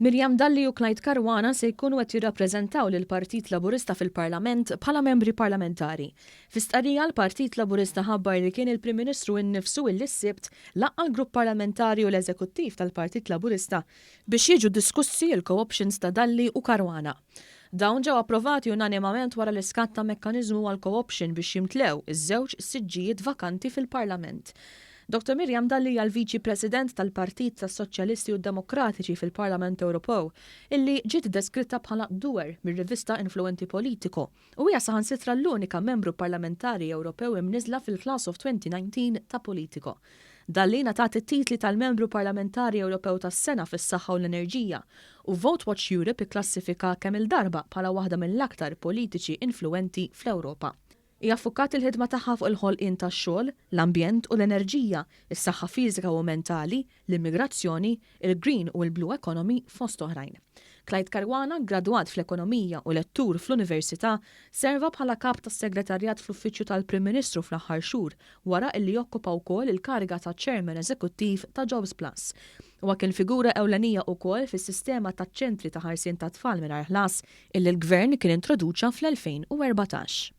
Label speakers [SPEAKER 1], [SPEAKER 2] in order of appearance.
[SPEAKER 1] Miriam Dalli u Clyde Caruana se jkunu qed jirrappreżentaw lill-Partit Laburista fil-Parlament bħala membri parlamentari. Fi stqarrija l-Partit Laburista ħabbar li kien il-Prim Ministru innifsu illi s-Sibt laqqa' l-Grupp Parlamentari u l-Eżekuttiv tal-Partit Laburista biex jiġu diskussi l-co-options ta' Dalli u Caruana. Dawn ġew approvati unanimament wara li skatta mekkaniżmu għal co-option biex jimtlew iż-żewġ siġġijiet vakanti fil-Parlament. Dottor Miriam Dalli hija l-Viċi President tal-Partit tas-Soċjalisti u d-Demokratiċi fil-Parlament Ewropew, illi ġiet deskritta bħala doer mir-rivista influwenti Politico u hija saħansitra l-unika membru parlamentari Ewropew imniżżla fil-Class of 2019 ta' Politico. Dalli ngħatat it-titli tal-Membru Parlamentari Ewropew tas-Sena fis-Saħħa u l-Enerġija u VoteWatch Europe ikklassifika kemm-il darba bħala waħda mill-aktar politiċi influwenti fl-Ewropa. Hija ffukat il-ħidma tagħha fuq il-ħolqien tax-xogħol, l-ambjent u l-enerġija, is-saħħa fiżika u mentali, l-immigrazzjoni, il-green u l-blue economy fost oħrajn. Clyde Caruana, gradwat fl-ekonomija u lettur fl-Università, serva bħala kap tas-segretarjat fl-Uffiċċju tal-Prim Ministru fl-aħħar xhur wara illi okkupa wkoll il-kariga ta' Chairman Eżekuttiv ta' Jobs Plus. Huwa kien figura ewlenija wkoll fis-sistema taċ-ċentri ta' ħarsien tat-tfal mingħajr ħlas illi l-Gvern kien introduċa fl-2014.